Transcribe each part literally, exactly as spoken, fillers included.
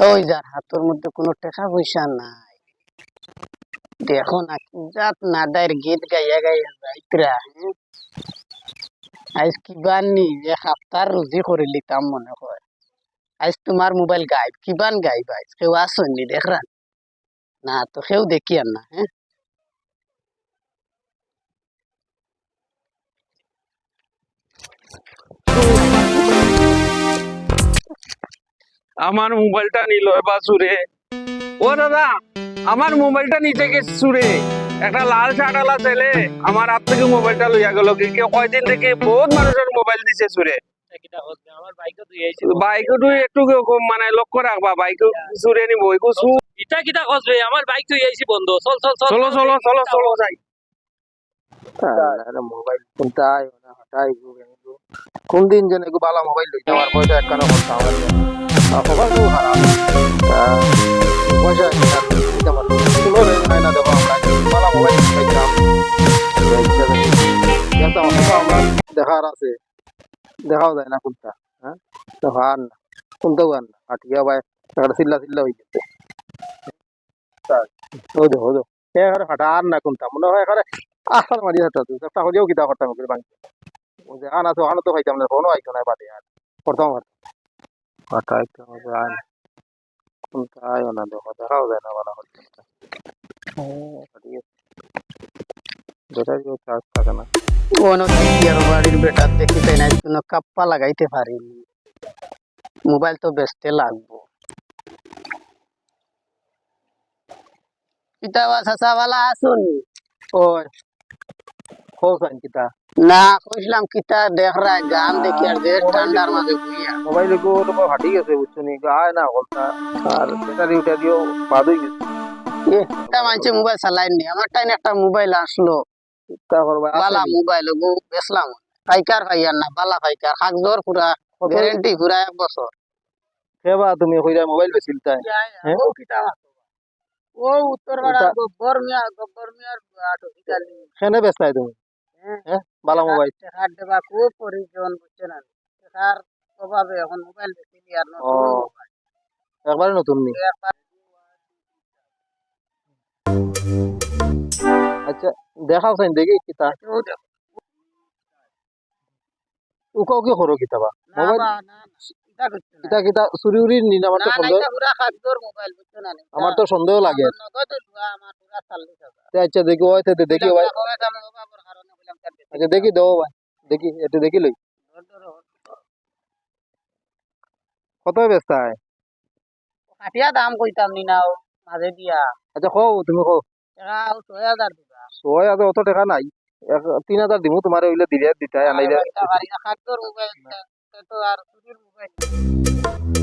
ওই যার হাতর মধ্যে কুনু টেকা পয়সা নাই। দেখো না, কি জাত নাদাইর গীত গাইয়া গাইয়া যাইতরা, হুম? আইজ কিবান নি এক হাপ্তার রুজি করিলিতাম মনে কয়। আইজ তুমার মোবাইল গাইব, কিবান গাইব আইজ? কেউ আছইন নি দেখরায়? না তো, কেউ দেখিয়ার না, হে? আমার মোবাইলটা নিল এবার চুরে। ও দাদা, আমার মোবাইলটা নিতে গেছে চুরে। একটা লাল শার্ট আলা ছেলে আমার হাত থাকি মোবাইলটা লইয়া গেল। কি, কি, কয়দিন থাকি বউত মানুষর মোবাইল দিছে চুরে। বাইকও তুই একটু কম, মানে, লক্ষ্য রাখবা, বাইকও চুরে নিব, ওই কিছু। ইটা কিতা কস বে? আমার বাইক তুই আইছি বন্ধ। চল, চল, চল, চলো, চল, চলো, চলো, চলো, চলো, যাই। আরে মোবাইল কোনটা আয় না, হঠাৎ এগু, এগু। কোন দিন যেন এগু বালা মোবাইল লইতে আমার পয়সা একখানা করতে আমার। আর মোবাইল তো খারাপ। তা পয়সা একখানা দিতে পারবো। চলো রে, আয় না, দেখো, আমরা বালা মোবাইল খাইতাম। কিন্তু আমরা দেখার আছে। দেখাও যায় না কোনটা, হ্যাঁ? তো আর না, কোনটাও আর না, ফাটিয়া ভাই, একটা চিল্লা চিল্লা হয়ে গেছে। ওই দেখো, ওই দেখো, এ আর ফাটা আর না কোনটা, মনে হয় এখানে আসার মাঝে হতো, তো চেষ্টা করিও কিতা করতাম, ওকে ভাঙতে। ওই যে আনা তো, আনা তো খাইতাম না, কোনো আইতো না, বাদে আর করতাম, করতাম। ফাটা একদম ওই যে আন। কোনটা আয়ও না, দেখো, দেখাও যায় না, ভালো করে। ও, ঠিক আছে। ব্যাটারিও চার্জ থাকে না। অনো কি আর বাড়ির বেটার দেখি তাই না, কোনো কাপ্পা লাগাইতে পারিনি। মোবাইল তো বেচতে লাগবো। কিতা বা চাচা, ভালা আছনি? ওই, কও চাইন কিতা? না, কইছিলাম কিতা দেখরায়, গান দেখি আর যে ঠান্ডার মাঝে বইয়া। মোবাইল এগু তো ফাটি গেছে, বুঝছো নি? আয় না হলতা, আর ব্যাটারি উঠা দিও বাদ হয়ে গেছে। এ, তা মানছে মোবাইল চালাইনি, আমার টাইম একটা মোবাইল আসলো। কিতা করবা, বালা আছে নি? মোবাইল ওগু বেচলাম, পাইকার পাইয়ার না, বালা পাইকার, কাগজর পুরা, কত? গ্যারান্টি পুরা এক বছর। কেবা তুমি কইরা মোবাইল বেচিলতায়? ইয়া, ইয়া, হ্যাঁ? ও কিতা? ও উত্তর পাড়া ইটা গব্বর মিয়া, গব্বর মিয়ার আটো ইটালি। কেনে বেচতায় তুমি? হ্যাঁ। হ্যাঁ? বালা মোবাইল। টেকার দেবা খুব প্রয়োজন, বুঝছো না? টেকার অভাবে এখন মোবাইল বেচিলি আর নতুন ও। মোবাইল। একবারে নতুন নি? একবার আচ্ছা, দেখাও চাইন দেখি কিতা। ও দেখো। উকাও কি করো কিতা বা? না মোবাইল বা, না, না, ইটা করছে না। ইটা কিতা চুরি উরি নি না? আমার তো না, না, সন্দেহ, ইটা পুরা কাগজর মোবাইল, বুঝছো না নি? আমার তো সন্দেহ লাগে। নগদ লুয়া, আমার পুরা চল্লিশ হাজার। তে আচ্ছা, দেখি, ওই তে দেখি, ওই। কমে দামে অভাবর কারণে বললাম, স্যার, দেখি। আচ্ছা, দেখি, দেও ভাই। দেখি, একটু দেখি লই। ধর, ধর, ধর। কত বেচতায়? কাটিয়া দাম কইতাম নি না, ও মাঝে দিয়া। আচ্ছা, কও, তুমি কও। টেকা ও ছয় হাজার দিবা। ছয় হাজার, অত টেকা নাই। এক, তিন হাজার দিমু, তুমারে অইলে দিলে দিতায়, আরে আনাইলে ভাই, তা পারি না, কাগজর মোবাইল, তা, তা তো আর চুরির মোবাইল।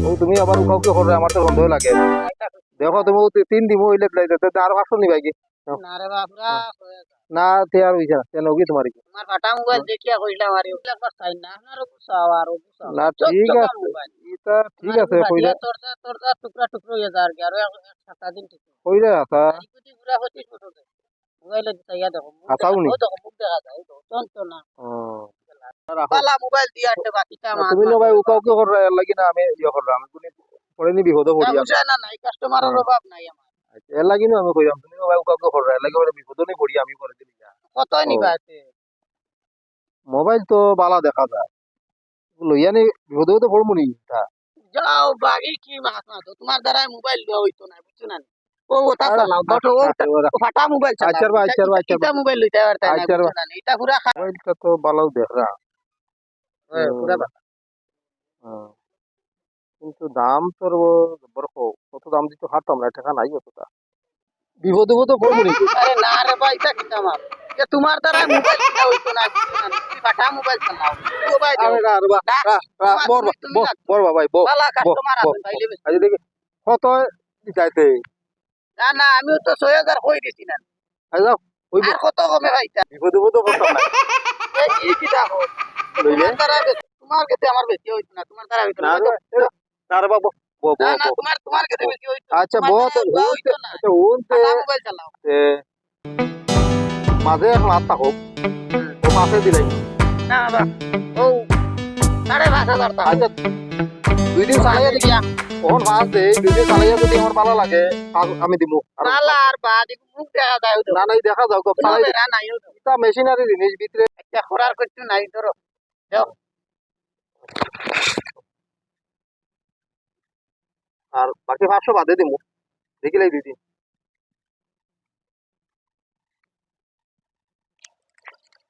ও, তুমি আবার উকাউকি কররায়, আমার তো সন্দেহ লাগে। আচ্ছা। দেখো, তুমি ও তি-, তিন দিমু অইলে দিলাই, তে, তে আরো পাঁচশো নিবায় কি? না রে বাপ, পুরা হ্যাঁ। ছয় হাজার। না, তে আর অইছে না, তে নগি তুমার কি? তুমার ফাটা মোবাইল দেখিয়া কইলাম, আরে, ওগুলা একবার চাই না, আপনারও গুছাও, আরও গুছাও। না, ঠিক আছে, মোবাইল। ইটা ঠিক আছে, কইরা। তরজা, তরজা, টুকরা, টুকরা অইয়া যায় আর কি, আরো এক, এক সাতটা দিন ঠিক। কইরা, আচ্ছা। এই যদি পুরা পঁচিশ বছর যায়। মোবাইল চাইয়া দেখো, মুখ আচ্ছা, দেখা, উনি। ওই দেখো, মুখ দেখা যায়, ওই দেখো, চঞ্চল না। ও। বালা মোবাইল দিয়া আনতে বাকি কাম না, তুমি আছে। না ভাই, উকাউকি কররায়, এর লাগি না আমি ইয়ে কররাম, আমি কোনো পরে নি বিপদে পড়ি আমি। বুঝে না, নাই, কাস্টমারের হ্যাঁ। অভাব নাই আমার। আচ্ছা, এর লাগি না আমি কইরাম, তুমি না ভাই, উকাউকি কররায়, এর লাগি পরে বিপদে নি পড়ি আমি পরে দিলি যা। কতই ও। নিবা এতে? মোবাইল তো বালা দেখা যায়। লইয়া নি বিপদে তো পড়মু নি তা। যাও, বাকি কি মাছ মাছ, তুমার দ্বারাই মোবাইল লওয়া অইতো না, বুঝছো না? ও, ওটা আরে, চালাও, but ও আরে, ওটা, ওরা। ও ফাটা মোবাইল চালাও। আচ্ছা, ভাই, আচ্ছা, ভাই, আচ্ছা, ভাই। ইটা মোবাইল লইতে পারতায় না, আচ্ছা, ভাই। বুঝছো না? ইটা পুরা খা- মোবাইলটা তো বালাউ দেখরা। হ্যাঁ, হুম। পুরা বালা। হুম। কিন্তু দাম তো রে বড় ক-, কত দাম দিতে পারতাম না, টেকা নাই অতটা। বিপদে বিপদে পড়বো নি? আরে না রে ভাই, ইটা কিতা আমার? এ তুমার দ্বারা মোবাইল কিনা অইতো না, বুঝছো না? তুমি ফাটা মোবাইল চালাও। ও ভাই, আরে না রে বা, না, রা-, রা-, তুমার বড় বা, তুমি বড়, লাগবে। বড় বা ভাই, বড়, বালা বড়, কাস্টমার বড়। আছেন, ভাই, লেবে। আচ্ছা, দেখি, কত দিতাইতে? না, না, আমিও তো ছয় হাজার কই দিছি না। আচ্ছা, যাও, অইবো। আর কত কমে ভাই ইটা? বিপদে বিপদে পড়তাম না। এই কি কিতা কও? লইলে? তুমার দ্বারা বে-, তুমার গেছে আমার বেশি অইতো না, তুমার দ্বারা অইতো না। না, না, না রে বাবু, বো, বো, না, না, বো। তুমার, তুমার গেছে বেশি অইতো না। আচ্ছা, তুমার বো, দ্বারা তো অইতো না। আচ্ছা, ওন তে, বালা মোবাইল চালাও। এ, মাঝে এক লাখ থাকো, ও পাঁচে দিলাই। না, বাবা, ও সাড়ে পাঁচ হাজার টাকা। আচ্ছা, দুই দিন চালাইয়া দেখি। অখন পাঁচ দে, দুই দিন চালাইয়া যদি আমার ভালা লাগে, আ-, আমি দিমু। আর চালা আর বাদ, একটু মুখ দেখা যায় ওটা। না, না, এই দেখা যাও, গপ কোনো চালাই বেড়া নাই ওটা। ইটা মেশিনারি জিনিস ভিতরে। ইটা করার কিচ্ছু নাই, ধরো। যাও। আর বাকি পাঁচশো বাদে দিমু। দেখিলাই দুই দিন।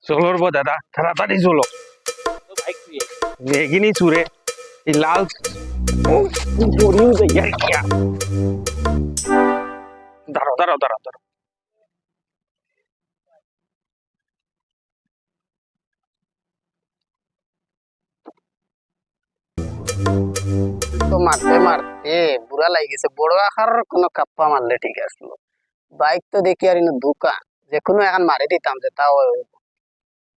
চলো রে বা দাদা, তাড়াতাড়ি চলো। বেগিনি চুরে, এই লাল, ও, গরিব যাই আর কি আর। দাঁড়াও, দাঁড়াও, দাঁড়াও, দাঁড়াও। তো মারতে মারতে বুড়া লাগি গেছে, বড় আকার কোনো কাপ্পা মারলে ঠিক আছিল। বাইক তো দেখি আর ইনো দোকান, যে কোনো এখন মারি দিতাম যে তাও অইব।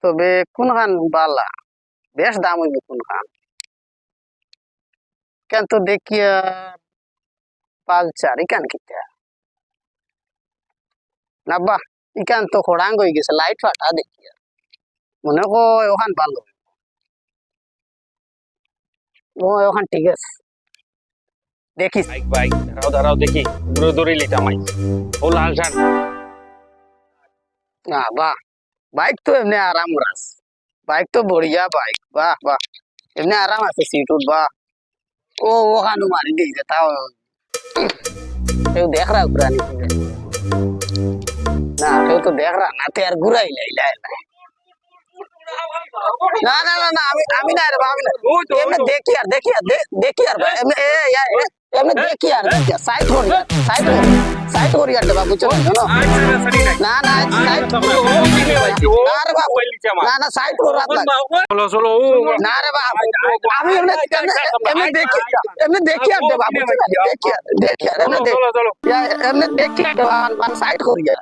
তবে কোনখান বালা, বেশ দাম অইব কোনখান? কেন তো দেখিয়া পালচার, ইখান কিতা? না বা, ইখান তো খড়াং অই গেছে, লাইট ফাটা দেখিয়া। মনে হয় ওখান ভালো। ও, ওখান ঠিক আছে। দেখি। বাইক, বাইক, দাঁড়াও, দাঁড়াও, দেখি। দূরে দূরে লিটা মাই। ও লাল শার্ট। না, বাহ। বাইক তো এমনি আরাম রাস। বাইক তো বড়িয়া বাইক। বাহ, বাহ। এমনি আরাম আছে সিট উঠ, বাহ। ও, ওখানো মারি দিছে, তাও। কেউ দেখরা ঘুরানি? না, কেউ তো দেখরা না, তে আর ঘুরাই লাইলা। না, না, না, না, আমি, আমি না রে বা, আমি না। এমনে দেখি আর, দেখি আর, দে-, দেখি আর বা, এমনে, এ, এ, এ, এমনে দেখি আর, দেখি আর, সাইড করি আর, সাইড করি, সাইড করি আর রে বা, বুঝছো না, শোনো। না, না, সাইড, না রে বা, না, না, সাইড করাত লাগে। চলো, চলো, ও। না রে বা, আমি এমনে, এমনে, এমনে দেখি, এমনে দেখি আর রে বা, বুঝছো না, দেখি আর, দেখি আর, এমনে দেখি। চলো, চলো। ইয়া, এমনে দেখি আর রে বা, মানে সাইড করি আর।